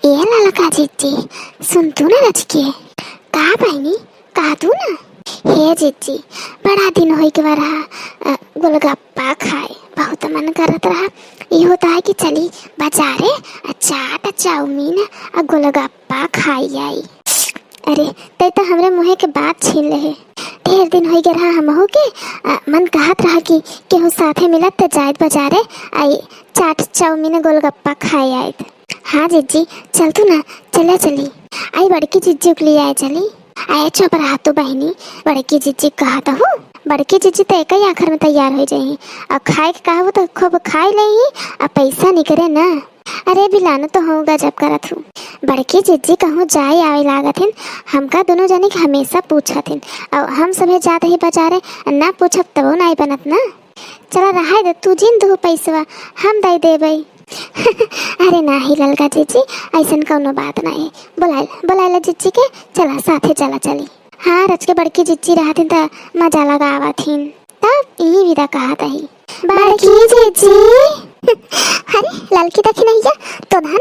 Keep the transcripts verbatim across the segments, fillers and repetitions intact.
ए ललका जिज्जी, सुन तू ना रचके। का बहिनी, कहा तू ना? हे जिज्जी, बड़ा दिन होई गवा रहा, अ, गोलगप्पा खाए, बहुत मन करत रहा। ई होता है कि चली बाजारे, अ, चाट, चाउमीन, अ, गोलगप्पा खाई आई। अरे, तै तो हमरे मुँहे के बात छीन लेहे। ढेर दिन होई गए रहा हमहू के, अ, मन कहत रहा कि केहू साथे मिलत त जाइत बाजारे, आई चाट, चाउमीन, गोलगप्पा खाए आइत। हाँ जिज्जी, चल तू ना, चला चली। आई बड़की जिज्जी के लिए आए चली। आए चुप रहा तू बहिनी, बड़की जिज्जी कहत हूँ। बड़की जिज्जी तो एक ही आखर में तैयार हो जाई। अब खाए के कहबो तो खूब खाए लेही, अब पैसा निकरे ना। अरे बिलानो तो हूँ गजब करत हूँ। बड़की जिज्जी कहूँ जाए आवे लागत हिन, हमका दोनों जने के हमेशा पूछत हिन। अब हम सभे जात ही बाजारे, ना पूछब तबो नाई बनत ना। चला रहाई दे, तू जिन दू पैसवा, हम दई देबई। अरे नाही ललका जिज्जी, ऐसन कौनो बात नाही। बोलाइला, बोलाइला जिज्जी के, चला साथे चला चली। हाँ, रच के बड़की जिज्जी रहत हिन त मजा लगावत हिन। तब ई विदा कहत ही, बड़की जिज्जी। अरे ललकी देखी नहीं जा, तो धन।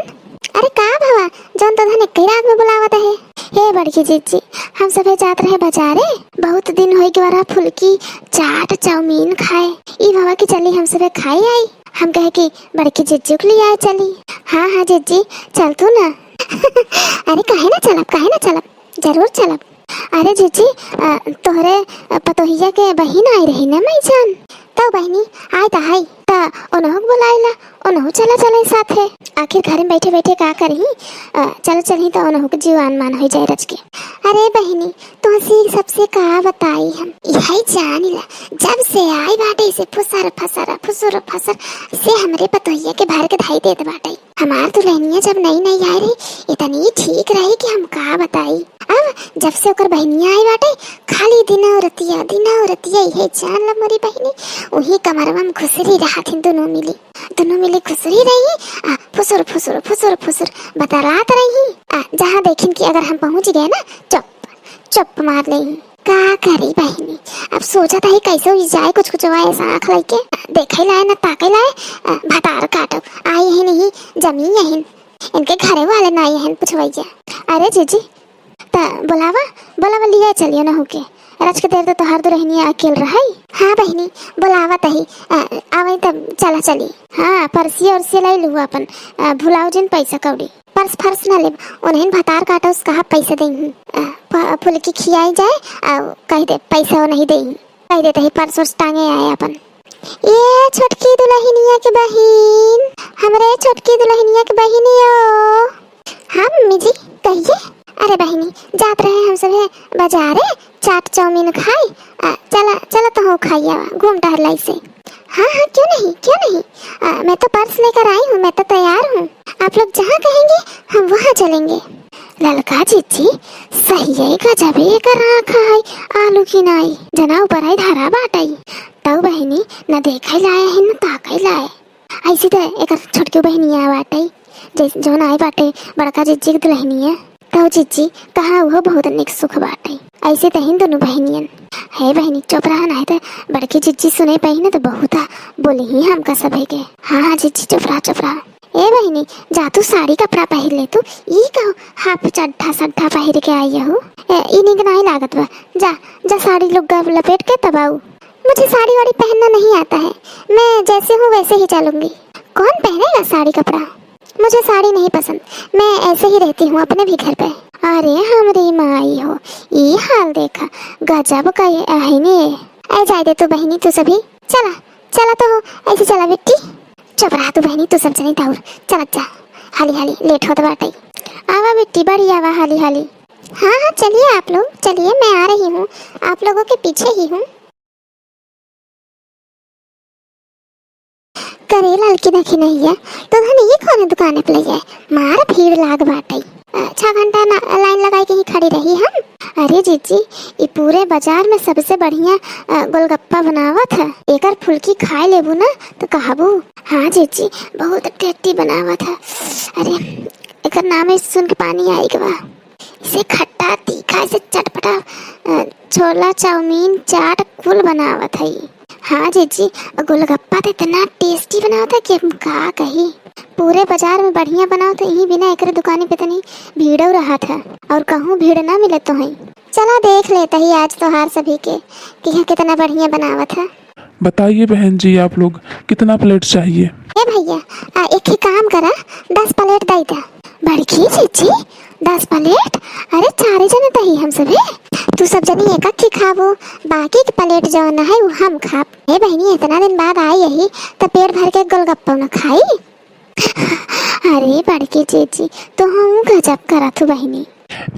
अरे का भवा, जौन तो धन एक ही रात में बुलावत है। हे बड़की जिज्जी, हम सभे जात रहे बाजारे, बहुत दिन होई गवा रहा फुलकी, चाट, चाउमीन खाए। ई भवा कि चली हम सभे खाए आई। हम कहे कि बड़की जिज्जी के लिए आए चली। हाँ, हाँ जिज्जी, चल तू ना। अरे काहे ना चलब, काहे ना चलब, जरूर चलब। अरे जिज्जी, अ, तोहरे, अ, पतोहिया के बहिन आई रही ना माई जान? तौ बहिनी, आए त आई, त ओनहु के बुलाइला, ओनहु चला चले साथे। आखिर घर में बैठे बैठे का करही, अ, चल चलही त ओनहु के जीवान मान हो जाए रच के। अरे बहिनी, तुहसे सबसे का बताई हम, यही जान ला, जब से आई बाटे इसे फुसर फसर, फुसुर फसर से हमरे पतोहिया के भर के धाई देत बाटे। हमार दुल्हनिया जब नई नई आई रही, इतनी ठीक रही कि हम का बताई। अब जब से ओकर बहिनिया आई बाटे, खाली दिनौ रतिया, दिनौ रतिया इहे जान ला मोरी बहिनी, उही कमरवा में घुसरी रहत हिन दुनों मिली। दुनों मिली घुसरी रही, आ, फुसुर, फुसुर, फुसुर, फुसुर बतलात रही। आ, जहाँ देखिन कि अगर हम पहुँच गए ना, चुप, चुप मार लेही। का करी बहिनी, अब सोचत ही कैसे हुई जाए कुछ कुछ ऐसा आँख लइके। देखे लाए न ताके लाए, अ, भतार काटो। आई ही नहीं, जमीन यही। इनके घरे वाले ना आई हैं पुछवैया। अरे जीजी, त बोलावा, बोलावा लिया चलियो ना होके। रच के देर तो तोहार दुल्हनिया अकेल रहई। हाँ बहिनी, बोलावा तही, अ, आवई तब चला चली। हाँ, परसिया उरसिया लाई लू अपन, अ, भुलाओ जिन पैसा कौड़ी। पर्स फर्स ना लेब, उन्हें भतार काटो से कहा पैसा देंगी। अ, प-, फुलकी खियाई जाए, अ, कह दे पैसा वो नहीं देंगी। कह देते ही पर्स वर्स टांगे आए अपन। ये छोटकी दुल्हनिया के बहिन, हमरे छोटकी दुल्हनिया के बहिनियो। हाँ मम्मी जी, कहिए। अरे बहिनी, जात रहे हम सभे बाजारे, चाट चाउमीन खाई। आ, चला, चला तो हो खाई आवा, घूम टहर लाई से। हाँ, हाँ, क्यों नहीं, क्यों नहीं? आ, मैं तो पर्स लेकर आई हूँ, मैं तो तैयार हूँ। आप लोग जहाँ कहेंगे, हम वहाँ चलेंगे। ललका जीजी, सही है, गजबे एकर आँख है, आलू की नाई, जना ऊपर आई धरा बाटई। तऊ बहिनी, न देखई लाए है, न ताकई लाए। ऐसी त एकर छोटकी बहिनिया बाटई, जैसे जौन आई बाटे बड़का जीजी के दुल्हनिया। तऊ जीजी, कहा उहो बहुत निक सुख बाटई। ऐसे तही दुनू बहिनियन। हे बहिनी, चुप रहा, नाहीं त बड़की जीजी सुने पाई न त बहुत बोली ही हमका सभे के। हाँ, हाँ जीजी, चुप रहा, चुप रहा। ए बहिनी, जा तू साड़ी कपड़ा पहिर ले तू। ई का हाफ चड्ढा सड्ढा पहिर के आई हू? ए, ई निक नाहीं लागत बा। जा, जा साड़ी लुग्गा लपेट के तब आऊ। मुझे साड़ी वाड़ी पहनना नहीं आता है, मैं जैसे हूँ वैसे ही चलूंगी। कौन पहनेगा साड़ी कपड़ा? मुझे साड़ी नहीं पसंद, मैं ऐसे ही रहती हूँ अपने भी घर पे। अरे हमरी माई हो, ई हाल देखा, गजब का ये अहिने। ऐ जाए दे तू बहिनी, तू सभी चला, चला तो हो, ऐसे चला बिट्टी। चुप रहा तू बहिनी, तू सब जनी दाउर, चलत जा, हाली हाली लेट होत बाटई। आवा बिट्टी, बड़ी आवा, हाली हाली। हाँ हाँ, चलिए आप लोग, चलिए, मैं आ रही हूँ, आप लोगों के पीछे ही हूँ। करे ललकी देखी नहीं है, तो धन ये कौन दुकान पे ले जाए, मार भीड़ लाग बाटई। अ, छह घंटा ना लाइन लगाई के ही खड़ी रही हम। अरे जीजी, ई पूरे बाजार में सबसे बढ़िया, अ, गोलगप्पा बनावत है। एकर फुलकी खाए लेबू ना तो कहबू, हाँ जीजी, बहुत टेस्टी बनावत है। अरे, एकर नाम ही सुन के पानी आई गवा। इसे खट्टा, तीखा, इसे चटपटा, अ, छोला, चाउमीन, चाट कुल बनावत है। हाँ जीजी, गोलगप्पा तो इतना tasty बनावत है कि हम का कही। पूरे बाजार में बढ़िया बनावत है, यही बिना एकरे दुकानी पे तनी भीड़ो रहत है, और कहूँ भीड़ ना मिलत तो है। चला देख लेत ही आज तोहार सभी के कि यहाँ कितना बढ़िया बनावत है। बताइए बहन जी, आप लोग कितना plate चाहिए? ए भैया, आ, एक ही काम करा, दस plate दे दे। बड़की जीजी, दस plate? अरे चारे जने तो ही हम सभी, तू सब जनी एक एक ही खाबो, बाकी के plate जौन है वो हम खाब। ए बहिनी, इतना दिन बाद आई यही तो पेट भर के गोलगप्पा न खाई। अरे बड़की जीजी, तो हम गजब करत हूँ बहिनी।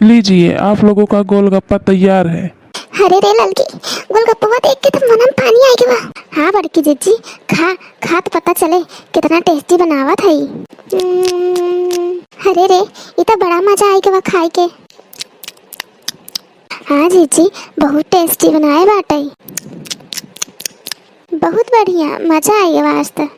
लीजिए, आप लोगों का गोलगप्पा तैयार है। अरे रे ललकी, गोलगप्पवा देख के तो मन में पानी आए के बा। हाँ बड़की जीजी, खा खा तो पता चले कितना tasty बनावत है। हम्म, अरे रे, ई तो बड़ा मजा आए के बा खाए के। हाँ जीजी, बहुत tasty बनाए बाटे। बहुत बढ़िया, मजा आए बा आज तो।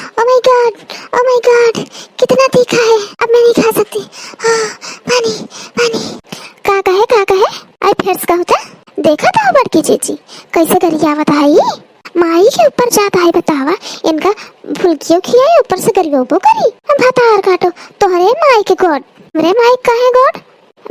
Oh my God, oh my God, कितना तीखा है, अब मैं नहीं खा सकती। हाँ, पानी, पानी। का कहे, का कहे? आई फिर से कहू त? देखा तो बड़की जीजी, कैसे गरियावत है ई? माई के ऊपर जात है, बतावा, इनका फुलकियो खियाए, ऊपर से गरियाबो करी। हम भतार काटो, तोहरे माई के गोड़, हमरे माई काहे गोड़?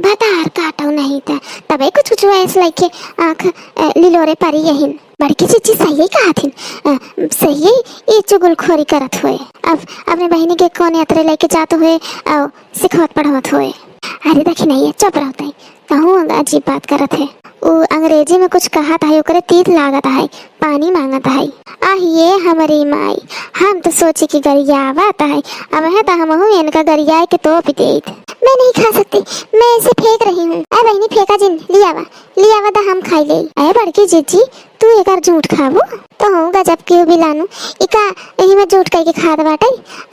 भतार काटो नहीं त, तबे कुछ कुछ ऐसे लइके आँख, अ, लिलोरे परी यहिन। बड़की जीजी सही कहा थिन, अ, सही ये चुगलखोरी करत होए। अब अपने बहिनी के कौन यात्रा लेके जात होए और सिखावत पढ़ावत होए। अरे देखी नहीं है, चुप रहते हैं, कहूँ अजीब बात करत है। उ अंग्रेजी में कुछ कहत है, ओकरे तीत लागत है, पानी मांगत है। आह ये हमरी माई, हम तो सोची कि गरियावत है, अब है तो हमहू इनका गरियाए के तोप देत। मैं नहीं खा सकती, मैं इसे फेंक रही हूँ। ए बहिनी फेंका जिन, लियावा, लियावा दा हम खाई ले। ए बड़की जीजी, तू एकर जूठ खाबू? तो हूँ गजब की बिलानू, इका यही में जूठ कह के खात बाटे।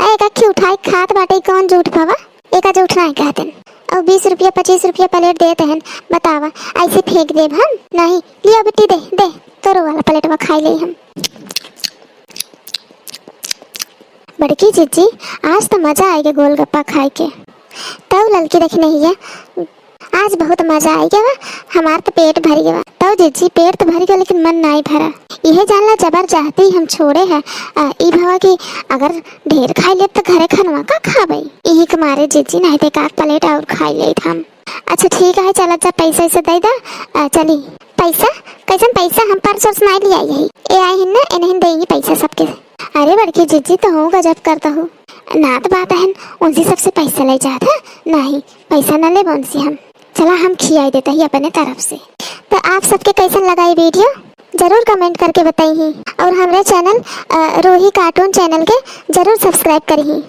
ए एका खी उठाई खात बाटे, कौन जूठ पावा? एका जूठ नहीं कहते। और बीस रुपया पच्चीस रुपया plate देते हैं, बतावा, ऐसे फेंक देब हम? नहीं, लिया बेटी, दे दे, तोरो वाला प्लेटवा खाई ले हम। बड़की जीजी, आज तो मजा आएगा गोलगप्पा खाए के। तब ललकी देखी नहीं है, आज बहुत मजा आएगा बा, हमार तो पेट भर गया। तब जीजी, पेट तो भर गया लेकिन मन नहीं भरा। यह जान ला जबरदस्ती हम छोड़े है। आ, ई भवा कि अगर ढेर खाई लेब तो घरे खनवा का खाबे। यही के मारे जीजी, नहीं तो एक आध प्लेट और खाई लेत हम। अच्छा ठीक है, चलत जा, पैसा ऐसे दे दा। आ, चली। पैसा? कैसन पैसा? हम पर्स वर्स नहीं लिया यही। ए आई हिन ना, इन्हें देंगी पैसा सबके। अरे बड़की जीजी, तो हूँ गजब करता हूँ। नात बात है, उनसे सबसे पैसा ले जात है। नहीं, पैसा न लेब उनसे हम। चला हम खियाई देता ही अपने तरफ से। तो आप सबके कैसन लगा ये वीडियो, जरूर कमेंट करके बताई ही। और हमारे चैनल, अ, रूही कार्टून चैनल के जरूर सब्सक्राइब करी ही।